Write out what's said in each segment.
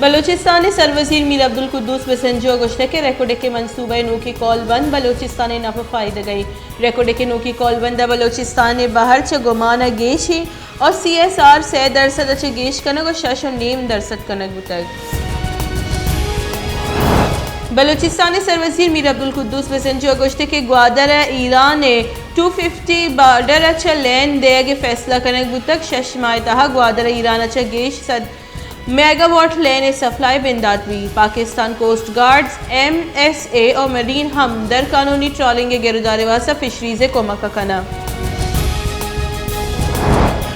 بلوچستان ءِ سروزیر میر عبدالقدوس بسنجو ءَ گوشتگ کہ ریکوڈک ءِ منصوبہ ءِ نوکیں کول بند بلوچستان ءِ نپ ءُ فائدگ ءَ اِنت۔ ریکوڈک ءِ نوکیں کول بند ءَ بلوچستان ءِ بہر چہ گمان ءَ گیش اِنت ءُ سی ایس آر سئے درسد ءَ چہ گیش کنگ ءُ شش ءُ نیم درسد کنگ بوتگ۔ بلوچستان ءِ سروزیر میر عبدالقدوس بسنجو ءَ گوشتگ کہ گوادر ءَ ایران ءِ ٹو ففٹی بارڈر ءَ چہ لین دیگ ءِ فیصلہ کنگ بوتگ۔ شش ماہ ءِ تہا گوادر ءَ ایران ءَ چہ گیش سد میگا واٹ لین ءِ سپلائی بندات بیت۔ Pakistan coast guards, M S A ءُ مرین ہم در قانونی ٹرالنگ ءِ گرودار ءِ واستہ فشریز ءِ کمک ءَ کناں۔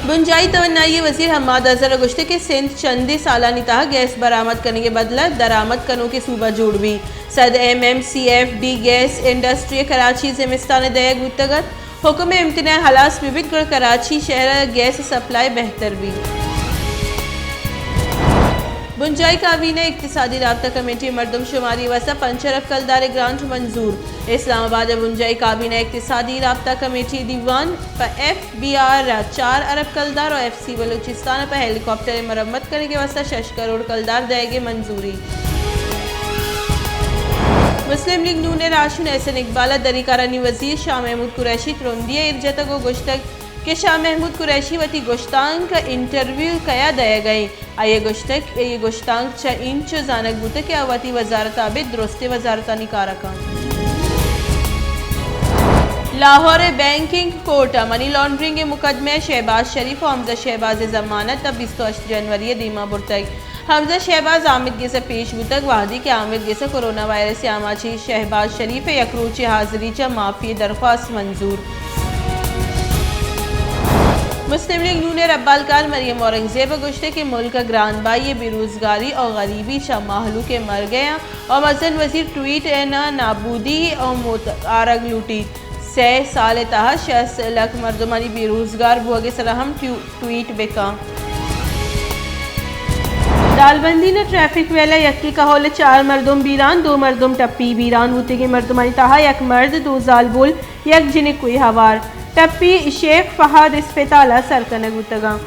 بنجاہی توانائی ءِ وزیر حماد اظہر ءَ گوشتگ کہ سندھ چندیں سالانی تہا گیس برآمد کنگ ءِ بدل ءَ درآمد کنوکیں صوبہ جوڑ بیت۔ سد M M C F D gas industry ءَ کراچی ءَ زمستان ءَ دئیگ بوتگ ات۔ حکم امتناع ہلاس بہ بیت، گڑا کراچی شہر ءَ گیس سپلائی بہتر بیت۔ بنجاہی کابینہ اقتصادی رابطہ کمیٹی ءِ مردم شماری ءِ واستہ پنچ ارب کلدار ءِ گرانٹ منظور۔ اسلام آباد ءِ بنجاہی کابینہ اقتصادی رابطہ کمیٹی ءِ دیوان پہ ایف بی آر ءَ چار ارب کلدار ءُ ایف سی بلوچستان ءَ پہ ہیلی کاپٹر ءِ مرمت کنگ ءِ واستہ شش کروڑ کلدار دئیگ ءِ منظوری۔ مسلم لیگ نون ءِ راہشون احسن اقبال ءَ دری کارانی وزیر شاہ محمود قریشی ءِ ترندی ءَ ایر جتگ ءُ گوشتگ کہ شاہ محمود قریشی وتی گشتانک ءِ انٹرویو کئیا دئیگ ءَ اِنت؟ آئی ءَ گوشتگ، اے گشتانک چہ اینچو زانگ بوتگ کہ آ وتی وزارت ءَ ابید درستیں وزارتانی کار ءَ کنت۔ لاہور ءِ بینکنگ کورٹ ءَ منی لانڈرنگ ءِ مقدمہ ءَ شہباز شریف ءُ حمزہ شہباز ءِ ضمانت تا بیست ءُ ہشت جنوری ءَ دیما برتگ۔ حمزہ شہباز آمید گس ءَ پیش بوتگ، وہدی کہ آمید گس ءَ کرونا وائرس ءِ آماچی شہباز شریف ءِ یک روچے حاضری چہ معافی ءِ درخواست منظور۔ مسلم لیگ نون ءِ ربالکار مریم اورنگزیب ءَ گوشتگ کہ ملک ءَ گرانبہائی ءِ بے روزگاری ءُ غریبی چہ مہلوک ءِ مرگ ءَ ءُ مزن وزیر ٹویٹ ءَ نابودی ءُ موت آرگ لوٹیت۔ سئے سال ءِ تہا شصت لکھ مردمانی بے روزگار بوگ ءِ سرا ہم ٹیو-، ٹویٹ بہ کن۔ دالبندین ءِ ٹریفک ویل ءَ یکے کہول ءِ چار مردم بیران، دو مردم ٹپی۔ بیران بوتگیں مردمانی تہا یک مرد، دو زالبول، یک جنکوئے ہوار۔ ٹپی شیخ فہد اسپتال ءَ سر کنگ بوتگاں۔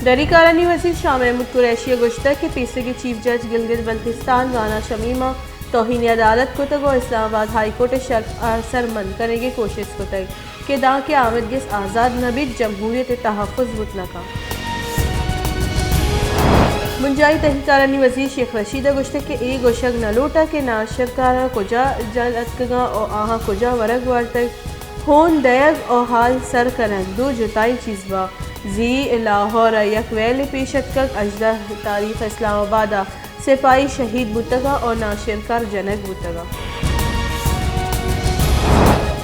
دری کارانی وزیر شاہ محمود قریشی ءَ گوشتگ کہ پیسریگیں چیف جج گلگت بلتستان رانا شمیم ءَ توہین عدالت کتگ ءُ اسلام آباد ہائی کورٹ ءِ شرپ ءَ سر منّ کنگ ءِ کوشست کتگ کہ دانکہ آمید گس آزاد نہ بیت، جمہوریت ءِ تحفظ بوت نہ کنت۔ بنجاہی تہی کارانی وزیر شیخ رشید ءَ گوشتگ کہ اے گوشگ نہ لوٹاں کہ ناشرکاراں کجا جل اتکگاں ءُ آہاں کجا ورگ وارتگ۔ ہون دئیگ ءُ ہال سر کنگ دو جتائیں چیز باں۔ زی لاہور ءَ یک ویلے پیش اتکگ، ہژدہ تاریخ اسلام آباد ءَ سپاہی شہید بوتگ ءُ ناشرکار جنگ بوتگ۔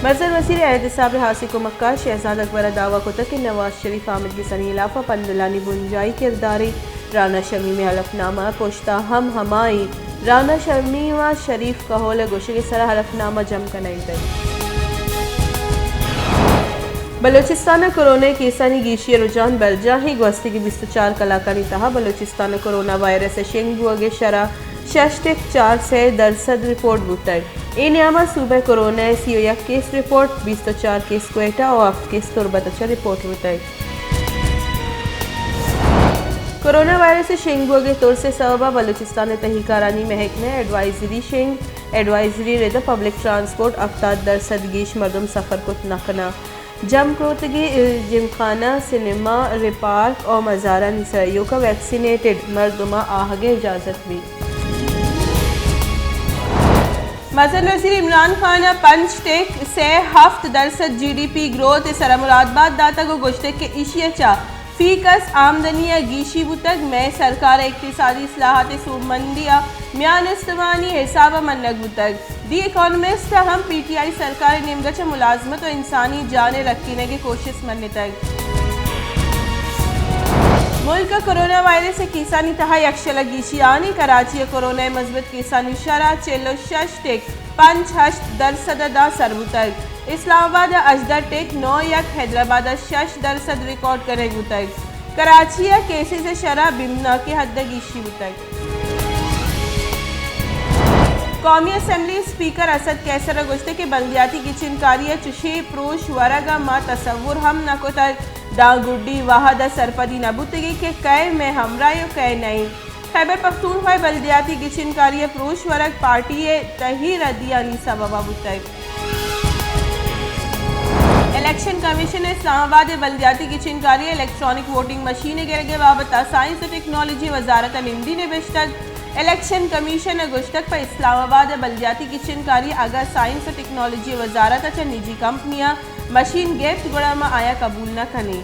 مزن وزیر احتساب ءِ ہاسیں کمکار شہزاد اکبر ءَ دعوی کتگ کہ نواز شریف آمید گسانی ہلاف ءَ پندلانی بنجاہی کردارے۔ رانا شمیم ءِ حلف نامہ ءِ پشت ءَ ہم ہمائیں۔ رانا شمیم ءَ شریف کہول ءِ گوشگ ءِ سرا حلف نامہ جم کنائینتگ۔ بلوچستان ءَ کرونا ءِ کیسانی گیشی ءِ رجحان برجاہیں۔ گوستگیں بیست ءُ چار کلاکانی تہا بلوچستان ءَ کرونا وائرس ءِ شنگ بوگ ءِ شرح شش ٹک چار سئے درسد رپورٹ بوتگ۔ اے نیام ءَ صوبہ ءَ کرونا ءِ سی ءُ یک کیس رپورٹ، بیست ءُ چار کیس کوئٹہ ءُ ہفت کیس تربت ءَ چہ رپورٹ بوتگ۔ کرونا وائرس ءِ شنگ بوگ ءِ ترس ءِ سبب ءَ بلوچستان ءِ تہی کارانی محکمہ ءَ ایڈوائزری شنگ۔ ایڈوائزری ءِ رد ءَ پبلک ٹرانسپورٹ ہپتاد درسد گیش مردم سفر کت نہ کناں۔ جم کروتگیں جمخانہ، سینما، ری پارک ءُ مزارانی سرا ایوک ءَ ویکسینیٹڈ مردماں آہگ ءِ اجازت بیت۔ مزن وزیر عمران خان ءَ پنچ ٹک سئے ہفت درسد جی ڈی پی گروتھ ءِ سرا مراد بات داتگ ءُ گوشتگ کہ ایشی ءَ چہ فی کس آمدنی ءَ گیشی بوتگ، مئے سرکار ءَ اقتصادی اصلاحات ءِ سوبمندی ءَ میان استمانی حساب ءَ منگ بوتگ۔ دی اکانومسٹ ءَ ہم پی ٹی آئی سرکار ءِ نیمگ ءَ چہ ملازمت ءُ انسانی جان ءِ رکینگ ءِ کوشست منتگ۔ ملک ءَ کرونا وائرس ءِ کیسانی تہا یکشل ءَ گیشی آنی۔ کراچی ءَ کرونا ءِ مثبت کیسانی شرح چل ءُ شش ٹک پنچ ہشت درسد ءَ داں سر بوتگ۔ اسلام آباد ءَ ہژدہ ٹک نو یک، حیدرآباد ءَ شش درسد ریکارڈ کنگ بوتگ۔ کراچی ءَ کیسز ءِ شرح بیمناکیں حد ءَ گیشی بوتگ۔ قومی اسمبلی اسپیکر اسد قیصر ءَ گوشتگ کہ بلدیاتی گچین کاری ءِ چشیں پروش ورگ ءَ ما تصور ہم نہ کتگ۔ داں گڈی وھد ءَ سرپدی نہ بوتگیں کہ کئے مئے ھمراہ ءُ کئے نہ اِنت۔ خیبر پختونخوا ءِ بلدیاتی گچین کاری ءِ پروش ورگ پارٹی ءِ تہی ردیانی سبب ءَ بوتگ۔ الیکشن کمیشن ءَ اسلام آباد ءِ بلدیاتی گچین کاری ءِ الیکٹرانک ووٹنگ مشین ءِ گرگ ءِ بابت ءَ سائنس ءُ ٹیکنالوجی وزارت ءَ نمدی نبشتگ۔ الیکشن کمیشن ءَ گوشتگ، پہ اسلام آباد ءِ بلدیاتی گچین کاری اگاں سائنس ءُ ٹیکنالوجی وزارت ءَ چہ نجی کمپنیاں مشین گپت گڑا ما آیاں قبول نہ کنیں۔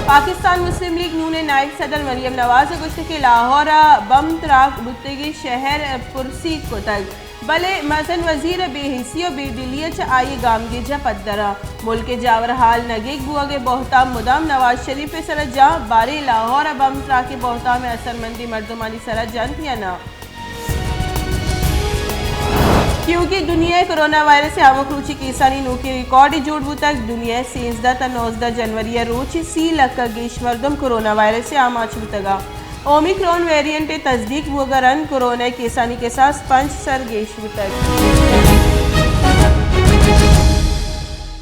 پاکستان مسلم لیگ نون ءِ نائب صدر مریم نواز ءَ گوشتگ کہ لاہور ءَ بم تراک بوتگیں شہر پرسیگ کتگ، بلے مزن وزیر ءِ بے حسی ءُ بے دلی ءَ چہ آئی ءِ گامگیج ءَ پدر اَنت۔ ملک ءِ جاور حال نگیگ بوگ ءِ بہتام مدام نواز شریف ءِ سر ءَ جاں، باریں لاہور ءَ بم تراک ءِ بہتام ءِ اثرمندیں مردمانی سر ءَ جنت یا نہ؟ کیونکہ دنیا ءِ کرونا وائرس ءِ ہمک روچی کیسانی نوکیں ریکارڈے جوڑ بوتگ۔ دنیا ءِ سیزدہ تا نوزدہ جنوری ءَ روچے سی لکھ ءَ گیش مردم کرونا وائرس ءِ آماچ بوتگ ءُ اومیکرون ویریئنٹ ءِ تصدیق بوگ ءَ رند کرونا ءِ کیسانی کساس پنچ سر گیش بوتگ۔